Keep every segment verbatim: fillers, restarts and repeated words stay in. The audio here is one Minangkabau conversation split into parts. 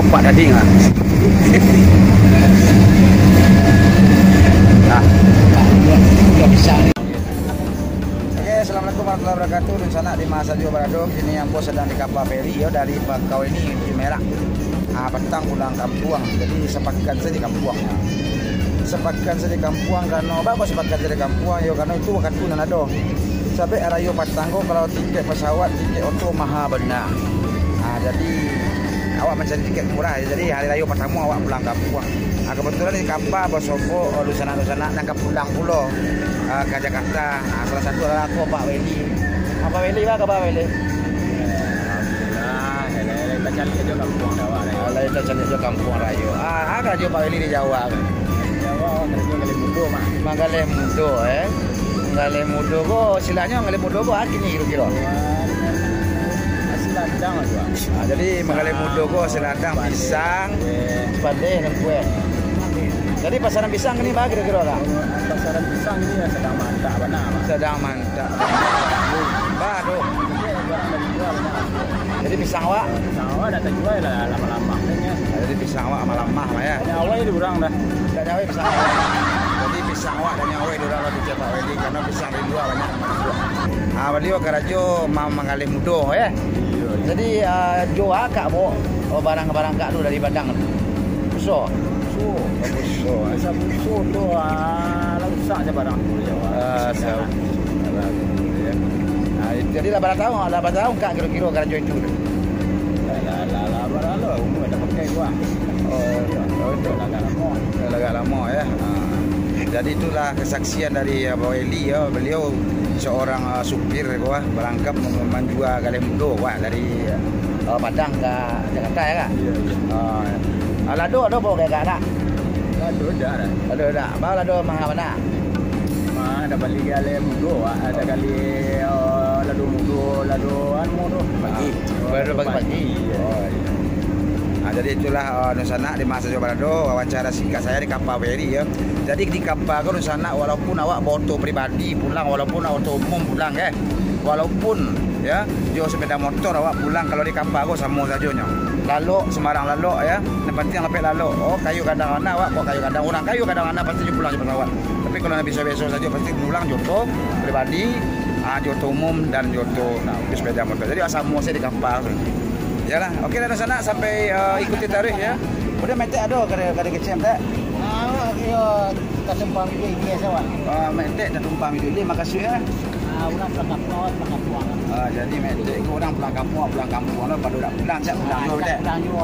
Kompak daging ah. Nah. Oke, assalamualaikum warahmatullahi wabarakatuh. Dunsanak di ma sajo barado, kini ambo sadang di kapa feri yo dari Bakauheni, Bukitmerah. Ah, patang pulang kampuang. Jadi sapakan sajo di kampuang. Sapakan sajo di kampuang, karano baa kok sapakan sajo di kampuang yo, karano itu wakatu nan ado. Sabab arayo patang ko, kalau tiket pesawat, tiket oto maha bana. Ah, jadi awak mancari tiket murah, jadi hari rayo patamo awak pulang kampuang. Ah, kebetulan di kapa basobok, oh, dunsanak-dunsanak nan ka pulang pulo, ah, ka Jakarta. Ah, salah satu adalah ko Pak Weli. Ah, Pak Weli, baa kaba Weli? Alhamdulillah, elok-elok tacaliak jo kampuang dek awak rayo. Elok-elok tacaliak jo kampuang rayo. Ah, ah, karajo Pak Weli di Jawa. Di Jawa, awak karajo manggaleh mudo, Mak. Manggaleh mudo, eh. Manggaleh mudo ko, istilahnyo manggaleh mudo ko, ah, kini kiro-kiro. Hasil ladang lah, Mak. Ah, jadi manggaleh mudo ko hasil ladang, pisang, cipandeh, lengkueh. Jadi pasaran pisang kini baa kiro-kiro, Kak? Pasaran pisang kini sadang maantak bana, Mak. Sadang maantak. Baa tu. Jadi pisang awak? Pisang awak dak tajua lah, lamah-lamah. Jadi pisang awak lamah-lamah lah, yo. Nyawa di urang dah. Dak nyawa pisang awak. Jadi pisang awak dak nyawa di urang lah, Pak Weli, karano pisang di lua banyak. Ah, baliau karajo ma-, manggaleh mudo, yo. Iyo, iyo. Jadi, ah, jo a kak baok, oh, barang-barang kak tu dari Padang tu? Buso? Buso. Buso, eh. Buso, buso tu, ah, lah rusak se barang tu, yo. Ah, sa-, barang tu, yo. Ah, jadi lah bara taun, lah bara taun kak kiro-kiro karajo itu tu? Lah, lah, lah, lah, bara lo, umua dah pakai gua. Oh, oh, itu. Lah agak lamo. Lah agak lamo, yo. Ah. Jadi itulah kesaksian dari, ah, Abang Eli, yo. Beliau seorang, ah, supir, gua, barangkap mem-, manjua galeh mudo, gua, dari, ah, Padang ka Jakarta, yo, Kak? Iyo, iyo. Ah. Ah, lado ado bao ka Kak, nak? Lado dak, dak. Lado dak. Bao lado maha bana? Maha, ado bali galeh mudo, Kak. Ado gali, ah, lado mudo, lado anu tu. Pagi. Ah, baru pagi-pagi. Iyo. Oh, iyo. Ah, jadi itulah, ah, dunsanak di ma sajo barado, wawancara singkat sajo di kapa feri, yo. Jadi di kapa ko dunsanak, walaupun awak baoto pribadi pulang, walaupun oto umum pulang, eh. Walaupun, yo, jo sepeda motor awak pulang, kalau di kapa ko samo sajonyo. Lalok, sembarang lalok, yo. Nan pantiang dapek lalok. Oh, kayo gadang bana awak, kok kayo gadang urang, kayo gadang bana pasti jo pulang jo pesawat. Tapi kalau nan biaso-biaso sajo pasti pulang jo oto pribadi, ah, jo oto umum dan jo oto, nah, sepeda motor. Jadi samo sajo di kapa tu. Iyolah, oke lah, dunsanak, sampai, eh, ikuti taruih, yo. Udah metek ado kade, kade kecil, Tek? Ah, iyo, tatumpang itu ini saja, Wan. Ah, metek tatumpang itu ini, makasih, yo. Ah, urang pulang kampuang, awak pulang kampuang. Ah, jadi metek ko urang pulang kampuang, pulang kampuang lah, pado dak pulang, siap pulang juo, Tek. Pulang juo.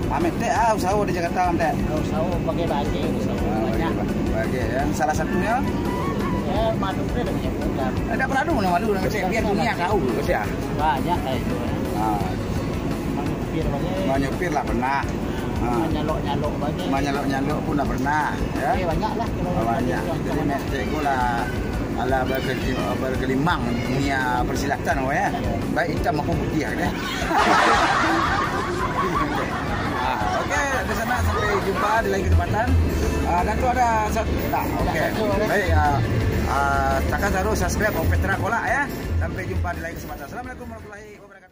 Ah, metek, ah, usaho di Jakarta, Tek. Usaho bagi-bagi, usaho banyak. Ah, bagi, bagi, yo. Salah satunyo? Yo, malu tu dah punya program. Eh, dak perlu nak malu, Tek. Biar dunia tahu, Tek. Banyak lah itu, yo. Ah. Manyupir bagai. Manyupir lah pernah. Ah. Manyalok-nyalok bagai. Manyalok-nyalok pun lah pernah, yo. Eh, banyak lah kalau banyak. Jadi, metek ko lah, alah berkeli-, berkelimang dunia persilatan, yo. Baik hitam maupun putih, yo. Ah, oke, dunsanak, sampai jumpa di lain kesempatan. Ah, dan tu ada sat-, tak, oke. Baik, ah, ah, takkan taruh subscribe Om Petra Kolak, yo. Sampai jumpa di lain kesempatan. Assalamualaikum warahmatullahi wabarakatuh.